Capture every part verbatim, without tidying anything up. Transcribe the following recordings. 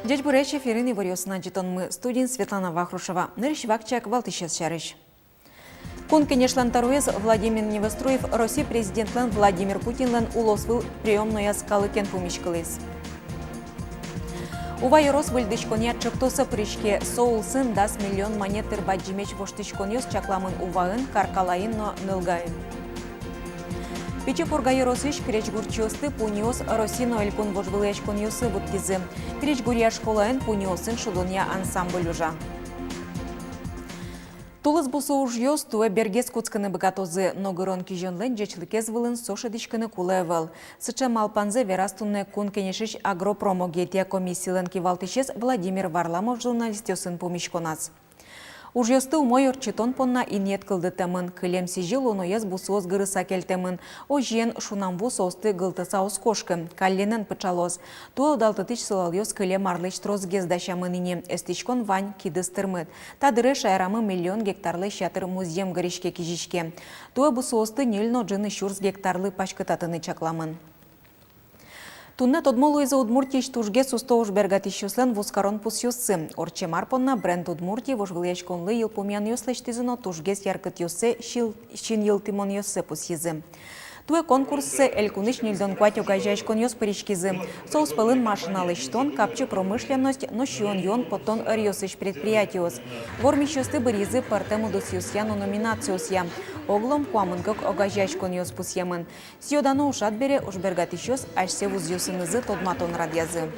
Ӟечбуресь! Эфирын иворъёсын ӝытонмы, студиын Светлана Вахрушева. Нырысь вакчияк валтӥсез сярысь. Кун Кенешлэн тӧроез Владимир Невоструев Россия президентлэн Владимир Путинлэн улосвыл приёмнояз калыкен пумиськылӥз. Ува ёрос выльдӥськонъя ӵектосэ пыриське. Со улсын дас миллион манет тыр бадӟымесь воштӥськонъёс чакламын Уваын, Каркалаын но Нылгаын. Пичи Пурга ёросысь крезьгурчиосты пуньыос Россия но элькун вожвылъяськонъёсы вуттӥзы. Крезьгуръя школаын пуньыосын шудонъя ансамбль ужа. Тулыс бусы ужъёс туэ бергес кутскыны быгатозы, но гырон-кизёнлэн ӟечлыкез вылын со шӧдӥськыны кулэ ӧвӧл. Сыӵе малпанзэ вераз туннэ Кун Кенешысь агропромогеетъя комиссилэн кивалтӥсез Владимир Варламов журналистъёсын пумиськоназ. Ужъёсты умой ортчытон понна инъет кылдытэмын. Кылем сӥзьыл уноез бусыос гырыса кельтэмын. Озьыен, шунам ву соосты гылтыса уз кошкы, калленэн пыӵалоз. Туэ удалтытӥсь сылалъёс кылем арлэсь тросгес дасямын ини. Эстӥськон вань, кидыс тырмыт. Та дыре шаерамы миллион гектарлэсь ятыр музъем гырыське-кизиське. Туэ бусыосты ньыль но ӝыны сюрс гектарлы паськытатыны чакламын. Туннэ тодмо луизы Удмуртиысь тужгес усто ужбергатӥсьёслэн вузкарон пусъёссы. Ортчем ар понна «Бренд Удмуртии» вожвылъяськонлы йылпумъянъёс лэсьтӥзы но тужгес яркытъёссэ, син-, синйылтымонъёссэ пусйизы. Туэ конкурсэ элькунысь ньыльдон куать огазеяськонъёс пыриськизы. Соос пӧлын машина лэсьтон, капчи промышленность но сиён-юон поттон ӧръёсысь предприятиос. Вормисьёсты быръизы пӧртэм удысъёсъя но номинациосъя. Оглом куамын кык огазеяськонъёс пусъемын. Сиё-дано ушат бере ужбергатӥсьёс асьсэ вузъёсынызы тодматон радъязы.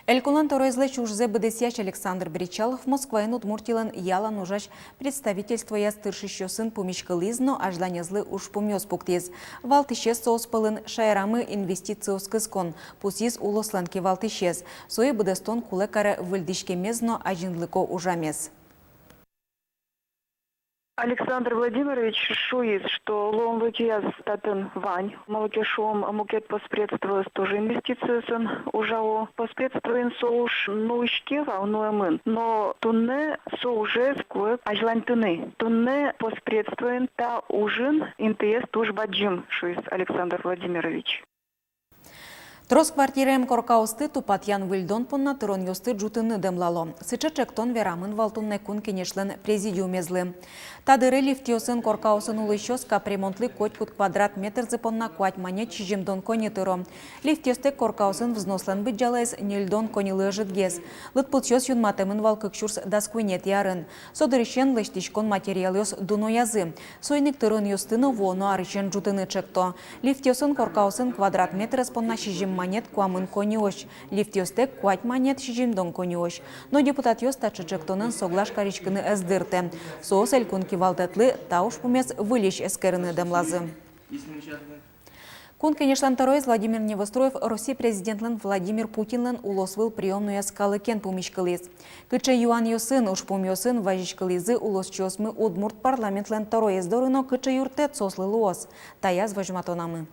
Элькунлэн тӧроезлэсь ужзэ быдэсъясь Александр Бречалов Москваын Удмуртилэн ялан ужась представительствояз тыршисьёсын пумиськылӥз но азьланезлы ужпумъёс пуктӥз. Валтӥсез соос пӧлын — шаерамы инвестициос кыскон, пусйиз улослэн кивалтӥсез. Сое быдэстон кулэ каре выльдӥськемез но азинлыко ужамез. Александр Владимирович шуиз, что луонлыкъяз татын вань, малы ке шуом, мукет постпредствоос тоже инвестициосын ужало. Постпредствоын со уж нуиське вал, нуэмын, но туннэ со ужез кулэ азьланьтыны. Туннэ постпредствоын та ужын интыез туж бадӟым, шуиз Александр Владимирович. Трос квартираем коркаосты тупатъян-выльдон понна тыронъёсты ӝутыны дэмлало. Сыӵе ӵектон верамын вал туннэ Кун Кенешлэн президиумезлы. Та дыре лифтъёсын коркаосын улӥсьёс капремонтлы котькуд квадрат метрзы понна куать манет сизьымдон коньы тыро. Лифтъёстэк коркаосын взнослэн быдӟалаез ньыльдон коньылы ӧжытгес. Лыдпусъёс юнматэмын вал кык сюрс дас куинетӥ арын. Со дырысен лэсьтӥськон материалъёс дуноязы. Соин ик тыронъёсты но вуоно арысен ӝутыны ӵекто. Лифтъёсын коркаосын квадрат метрез понна сизьым манет куамын коньыозь, лифтъёстэк куать манет сизьымдон коньыозь. Но депутатъёс таӵе ӵектонэн соглаш кариськыны ӧз дыртэ. Соос элькун кивалтэтлы та ужпумез выльысь эскерыны дэмлазы. Кун Кенешлэн тӧроез Владимир Невоструев Россия президентлэн Владимир Путинлэн улосвыл приёмнояз калыкен пумиськылӥз. Кыӵе юанъёсын, ужпумъёсын вазиськылӥзы улосчиосмы удмурт парламентлэн тӧроез доры но кыӵе юрттэт соослы луоз, таяз возьматонамы.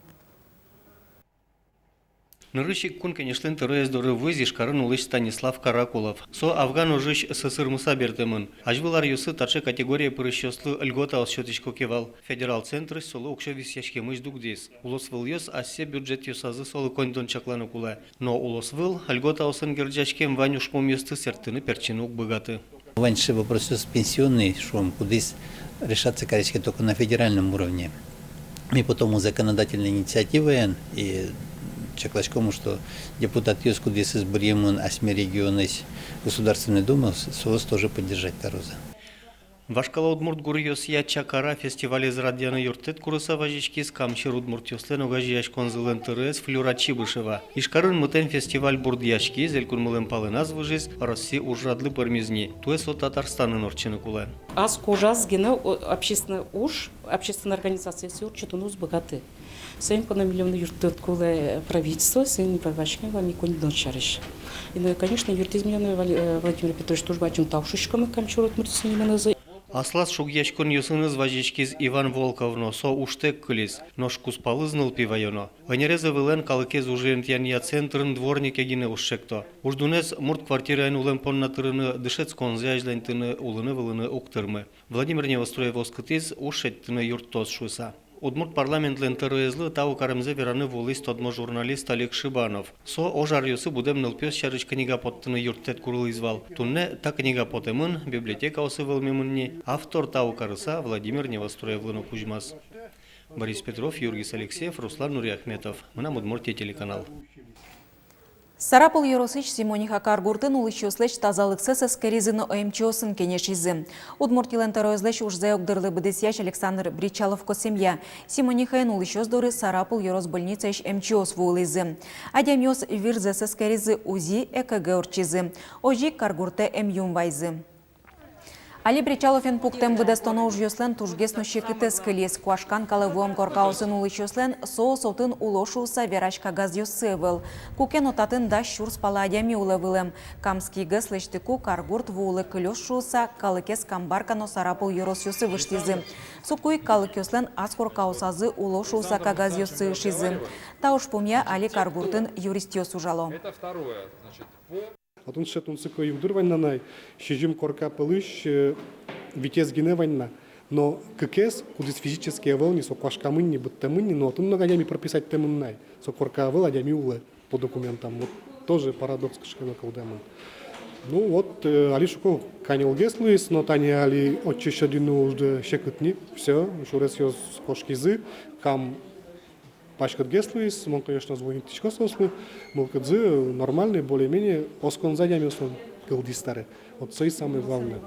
Нырысь ик Кун Кенешлэн тӧроез доры вуиз Ижкарын улӥсь Станислав Каракулов. Со Афган ожысь сӧсырмыса бертэмын. Азьвыл аръёсы таӵе категорие пырисьёслы льготаос сётӥсько ке вал. Федерал центрысь солы уксё висъяськемысь дугдӥз. Улосвылъёс асьсэ бюджетъёсазы солы коньдон чакланы кулэ. Но улосвыл льготаосын герӟаськем вань ужпумъёсты сэрттыны-пертчыны уг быгаты. Вань сыӵе вопросъёс пенсионный, шуом, кудӥз решаться кариське только на федеральном уровне. Ми потом законодательной инициативаен и чакласьком, что депутатъёс, кудъёсыз быръемын асьме регионысь Государственной Думаос, соос тоже поддержать карозы. Вашкала удмурт гуръёсъя «Чакара» фестивалез радъяны юрттэт курыса вазиськиз Кам сьӧр удмуртъёслэн огазеяськонзылэн тӧроез Флюра Чибышева. Ижкарын мытэм фестиваль бурдъяськиз, элькунмылэн палэназ выжиз, Россия ужрадлы пӧрмиз ни. Туэ со Татарстанын ортчыны кулэ. Ас кожаз гинэ, о, общественный уж, общественной организациосъя ортчытыны уз быгаты. Соин понна милемлы юрттэт кулэ правительствоез, соин ик вазиським вал ми коньдон сярысь. И, ну, конечно, юрттӥз милемлы Вал-, э, Владимир Петрович, туж бадӟым тау шуиськом ми Кам сьӧр удмуртъёслы, нимынызы. Аслаз шугъяськонъёсыныз вазиськиз Иван Волков но, со ужтэк кылиз, нош кузпалыз нылпи ваёно. Ӧнерез ӧвӧлэн калыкез ужен тӥянъя центрын дворнике гинэ уж чекто. Уждунэз мурт квартираын улэм понна тырыны, дышетсконзэ азьланьтыны, улыны-вылыны уг тырмы. Владимир Невоструев оскытӥз, уж шедьтыны юрттоз шуыса. Удмурт парламентлэн тӧроезлы тау каремзэ вераны вуылӥз тодмо журналист Олег Шибанов. Со ож аръёсы будэм нылпиос сярысь книга поттыны юрттэт курылӥз вал. Туннэ та книга потэмын, библиотекаосы вӧлмемын ни, автор тау карыса Владимир Невоструевлы но кузьмаз. Борис Петров, Юргис Алексеев, Руслан Нуриахметов. «Мынам Удмуртие» телеканал. Сарапул ёросысь Симониха каргуртын улӥсьёслэсь тазалыксэс эскеризы но эмчиосын кенешизы. Удмуртилэн тӧроезлэсь ужзэ огдырлы быдэсъясь Александр Бречаловко семья. Симонихаын улӥсьёс доры Сарапул ёрос больницаысь эмчиос вуылӥзы. Адямиос вирзэс эскеризы, УЗИ, ЭКГ ортчизы. Озьы ик каргуртэ эмъюм вайизы. Али Бречаловен пуктэм быдэстоно ужъёслэн тужгес но секытэз кылиз. Куашкан калэ вуэм коркаосын улӥсьёслэн соос отын уло шуыса верась кагазъёссы ӧвӧл. Куке но татын дас сюрс пала адями улэ вылэм. Камский ГЭС лэсьтыку каргурт вуылэ кылёз шуыса калыкез Камбарка но Сарапул ёросъёсы выжтӥзы. Соку ик калыкъёслэн ас коркаосазы уло шуыса кагазъёссы ышизы. Та ужпумъя али каргуртын юристъёс ужало. Отын сыӵе тунсыко югдур вань на, анай, сизьым корка пӧлысь, э, витез гинэ вань на. Но кыкез, кудӥз физически ӧвӧл ни, со куашкамын ни, быдтэмын ни, но отын но адями прописать тэмын на. Со корка ӧвӧл, адями улэ по документам. Вот тоже парадокс кыӵе ке но кылдэмын. Ну вот, э, али шуко, каньылгес луиз, но тани али отчы сётыны уже секыт ни, всё, сюресъёс кошкизы, кам паськытгес луиз. Мон, конечно, звонить карисько соослы, мылкыдзы нормальный, более-менее, осконзы адямиослэн кылдӥз табере. Вот со и самое главное.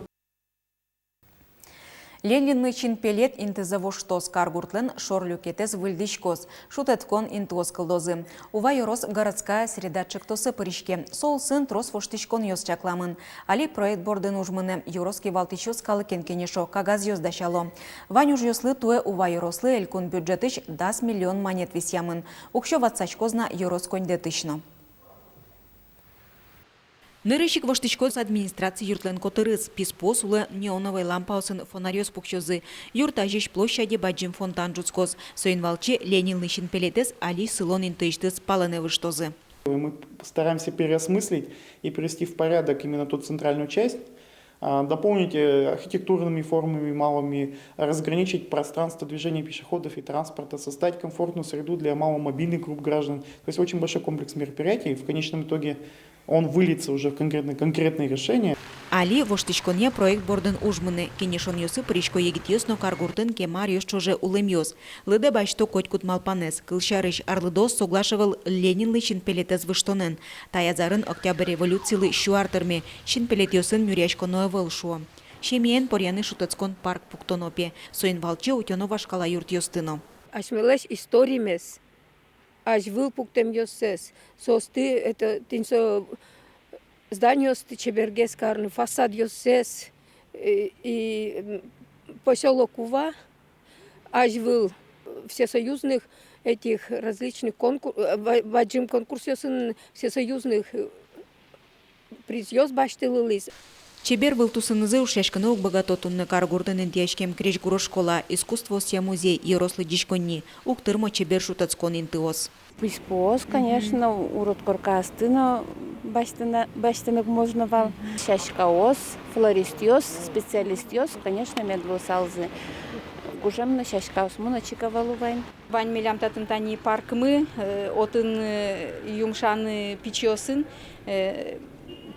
Ленинлы синпелет интызэ воштоз, каргуртлэн шорлюкетэз выльдӥськоз, шутэтскон интыос кылдозы. Ува ёрос «Городская среда» ӵектосэ пыриське. Со улсын трос воштӥськонъёс чакламын. Али проект бордын уж мынэ, ёрос кивалтӥсьёс калыкен кенешо, кагазъёс дасяло. Вань ужъёслы туэ Ува ёрослы элькун бюджетысь дас миллион манет висъямын. Уксё ватсаськоз на ёрос коньдэтысь но. Нырысь ик воштӥськоз администраци юртлэн котырыз. Писпуос улэ неоновой лампаосын фонарьёс пуксёзы. Юрт азьысь площаде бадӟым фонтан ӝутскоз. Соин валче Ленинлы синпелетэз али сылон интыысьтыз палэнэ выжтозы. Мы стараемся переосмыслить и привести в порядок именно ту центральную часть, а, дополнить, э, архитектурными формами малыми, разграничить пространство движения пешеходов и транспорта, создать комфортную среду для маломобильных групп граждан. То есть очень большой комплекс мероприятий. В конечном итоге он выльется уже в конкретные, конкретные решения. Али воштӥськонъя проект бордын уж мынэ, кенешонъёсы пырисько егитъёс но каргуртын кема аръёс ӵоже улэмъёс. Лыдэ басьто котькуд малпанэз. Кылсярысь, арлыдоос соглаш ӧвӧл Ленинлы синпелетэз выжтонэн. Таяз арын Октябрь революцилы сю ар тырме, синпелетъёсын нюръяськоно ӧвӧл, шуо. Семьяен поръяны шутэтскон парк пуктоно пе. Соин валче утёно вашкала юртъёсты но. Асьмелэсь историмес, азьвыл пуктэмъёссэс, соосты, это, тӥни со зданиосты чебергес карыны, фасадъёссэс, э, и, м, посёлок Ува азьвыл всесоюзных этих различных конкур-, э, ба-, бадӟым конкурсъёсын всесоюзных, э, призъёс басьтылӥз. Чебер вылтусынызы ушъяськыны уг быгато туннэ каргуртын интыяськем крезьгуро школа, искусствоосъя музей, ёрос лыдӟиськонни, уг тырмо чебер шутэтскон интыос. Писпуос, конечно, урод коркаосты но басьтыны, басьтыны уг можно вал. Сяськаос, флористъёс, специалистъёс, конечно, мед луысалзы. Гужем но сяськаосмы но чик ӧвӧл вань. Вань милям татын тани паркмы, э, отын, э, юмшаны пичиосын, э,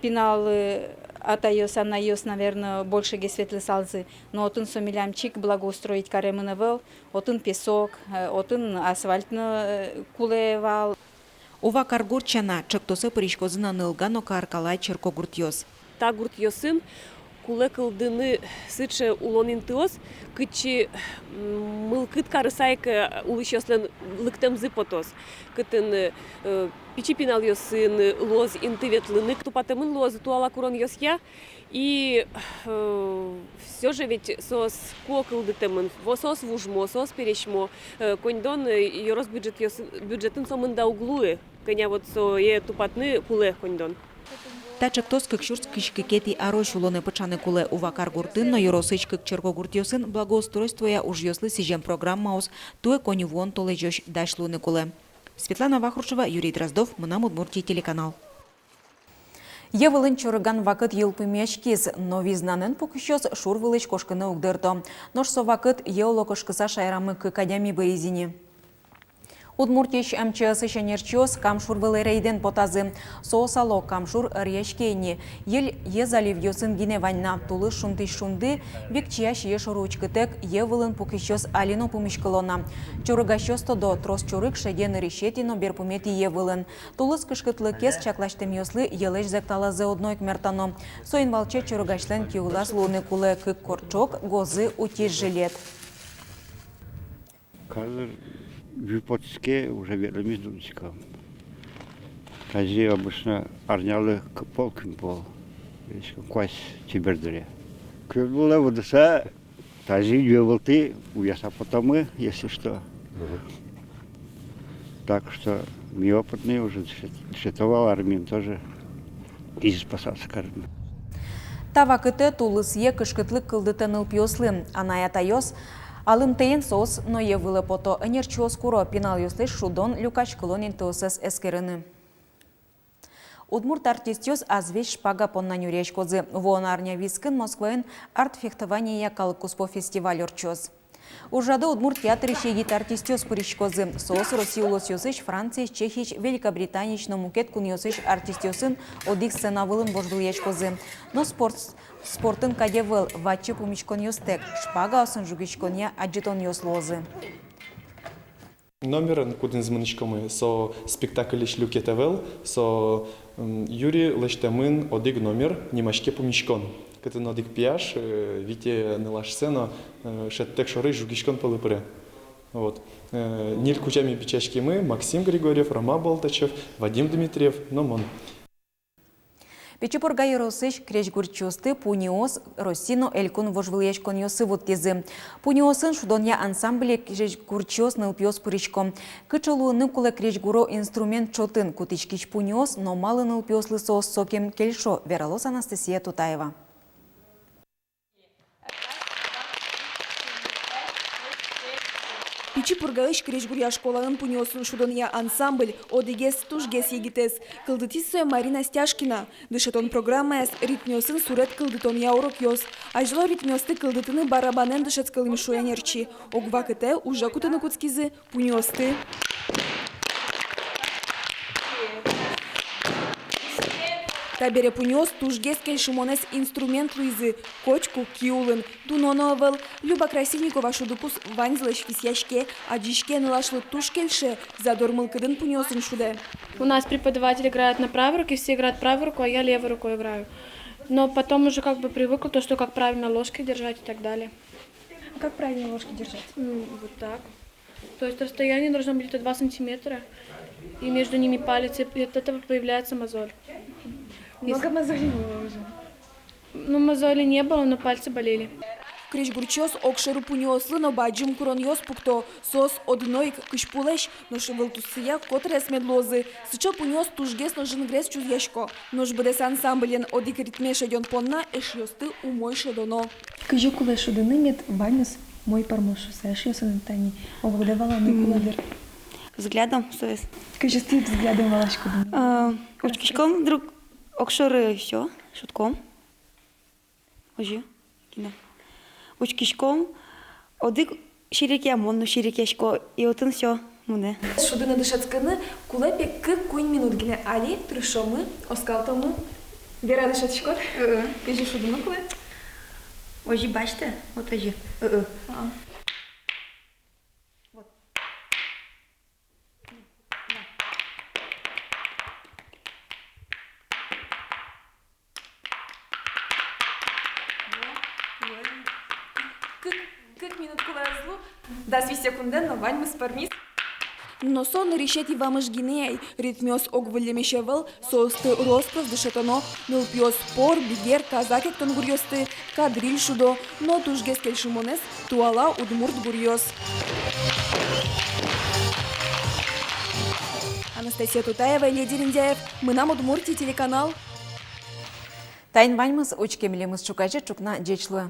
пинал, э, атайёс, анайёс, наверно, большегес ветлысалзы. Но отын со милям чик благоустроить каремын ӧвӧл, отын песок, э, отын асфальт но, э, кулэ вал. Ува каргурт сяна, ӵектосэ пыриськозы на Нылга но Каркала черкогуртъёс. Та гуртъёсын кулэ кылдыны сыӵе улон интыос, кытчы, м, мылкыд карыса ик, э, улӥсьёслэн лыктэмзы потоз. Кытын, э, пичи пиналъёсын луоз инты ветлыны, тупатэмын луозы туала куронъёсъя. И, э, всё же ведь соос ку кылдытэмын, во-, соос вужмо, соос пересьмо, э, коньдон, э, ёрос бюджетъёс-, бюджетын сомында уг луы. Кӧня вот сое тупатны кулэ коньдон. Та ӵектос кык сюрс кызь кыкетӥ арозь улонэ пыӵаны кулэ. Ува каргуртын но ёросысь кык черкогуртъёсын благоустройствоя ужъёслы сӥзем программаос туэ коньывуон толэзёзь дась луыны кулэ. Светлана Вахрушева, Юрий Дроздов, «Мынам Удмуртие» телеканал. Йӧ вылын чорыган вакыт йылпумъяськиз, но визнанэн пукисьёс шур вылысь кошкыны уг дырто. Нош со вакыт йӧ уло кошкыса шаерамы кык адями быриз ини. Удмуртиысь МЧС-ысь ӧнерчиос Кам шур вылэ рейдэн потазы. Соос ало Кам шур ӧръяське ини. Йӧль йӧ заливъёсын гинэ вань на. Тулыс шунтӥсь шунды векчиясь йӧ шоры учкытэк, йӧ вылын пукисьёс али но пумиськыло на. Чорыгасьёс тодо: трос чорыг шеде нырысетӥ но берпуметӥ йӧ вылын. Тулыс кышкытлыкез чакласьтэмъёслы йӧлэсь зӧкталазэ одно ик мертано. Соин валче чорыгасьлэн киулаз луыны кулэ кык корчок, гозы, утись жилет. Казыр ву потӥське, уже ветлэмез дунӥськом. Тазьы обычно арнялы кык пол, куинь пол. Куазь чебер дыре. Кӧльбулэ выдыса, тазьы йӧ вылтӥ уяса потомы, если что. Мгм. Так что ми опытный уже, дышето вал армиын тоже. Кызьы спасаться карыны. Та вакытэ тулыс йӧ кышкытлык кылдытэ нылпиослы. Анай-атайёс алымтэен соос но йӧ вылэ пото. Ӧнерчиос куро: пиналъёслэсь шудон, люкаськылон интыосэз эскерыны. Удмурт артистъёс азвесь шпага понна нюръяськозы. Вуоно арня вискын Москваын арт-фехтованиея калыккуспо фестиваль ортчоз. Ужрадэ удмурт театрысь егит артистъёс пыриськозы. Соос Россия улосъёсысь, Франциысь, Чехиысь, Великобританиысь но мукет кунъёсысь артистъёсын одӥг сцена вылын вожвылъяськозы. Но спорт, спортын кадь ӧвӧл, ваче пумиськонъёстэк, шпагаосын жугиськонъя адӟытонъёс луозы. Номерын, кудӥныз мынӥськомы, со спектакльысь люкет ӧвӧл, со, м, юри лэсьтэмын одӥг номер, нимаське «Пумиськон». Кытын одӥг пияш, э, вите нылашсэ но, э, шӧдтэк шорысь жугиськон пӧлы пыре. Вот. Э, ньыль кузя ми бичаськимы: Максим Григорьев, Рома Болтачев, Вадим Дмитриев но мон. Пичи Пурга ёросысь крезьгурчиосты пуньыос Россия но элькун вожвылъяськонъёсы вуттӥзы. Пуньыосын шудонъя ансамбле крезьгурчиос нылпиос пырисько. Кыӵе луыны кулэ крезьгуро инструмент чотын, кутӥськись пуньыос но малы нылпиослы соос сокем кельшо, вералоз Анастасия Тутаева. Пичи Пургаысь крезьгуръя школаын пуньыосын шудонъя ансамбль, одӥгез тужгес егитэз. Кылдытӥз сое Марина Стяжкина. Дышетон программаяз ритмъёсын суред кылдытонъя урокъёс. Азьло ритмъёсты кылдытыны барабанэн дышетскылӥм, шуэ ӧнерчи. Ог вакытэ уже кутыны кутскизы пуньыосты. Табере пуньыос тужгес кельшымонэз инструмент луизы, котьку ки улын. Дуно но ӧвӧл. Люба Красильникова шудыпус ваньзылэсь висъяське, адӟиське: нылашлы туж кельше, задор мылкыдын пуньыосын шудэ. У нас преподаватель играет на правой руке, все играют правой рукой, а я левой рукой играю. Но потом уже как бы привыкла то, что как правильно ложки держать и так далее. А как правильно ложки держать? М, вот так. То есть расстояние должно быть где-то два сантиметра, и между ними палец, и от этого появляется мозоль. Много мозолей было уже? Ну, мозоли не было, но пальцы болели. Крезьгурчиос огшоры пуньыослы но бадӟым куронъёс пукто. Соос одно ик кызьпулэсь, нош ӧвӧл туссыя котырес мед луозы. Сыӵе пуньыос тужгес но жингрес чузъясько. Нош быдэс ансамблен одӥг ритме шедён понна эшъёсты умой шӧдоно. Кызьы кулэ шудыны, мед ваньмыз умой пӧрмоз шуыса, эшъёсын тани огъя валаны кулэ дыр. Взглядом, то есть. Кызьы тӥ взглядом валаськоды? А, учкиськом друг огшоры, всё, шудӥськом. Озьы, кино. Учкиськом, одӥг серекъя, мон но серекъясько, и отын всё мынэ. Шудыны дышетскыны кулэ пе кык-куинь минут гинэ. Али тыршомы, оскалтомы. Вера, дышетӥськод? Э-э. Кызьы шудыны кулэ? Озьы басьтэ, вот озьы. Э-э. А. Вот. Кык, кык минут кулэ ӧз лу. Дас вить секундэн но ваньмыз пӧрмиз. Но со нырысетӥ вамыш гинэ ай. Ритмъёс ог выллемесь ӧвӧл, соосты рос-прос дышетоно. Нылпиос пор, бигер, казак эктон гуръёсты, кадриль шудо, но тужгес кельшымонэз — туала удмурт гуръёс. Анастасия Тутаева, Илья Дерендяев, «Мынам Удмуртие» телеканал. Таин ваньмыз. Учке милемыз ӵуказе ӵукна. Ӟеч луэ.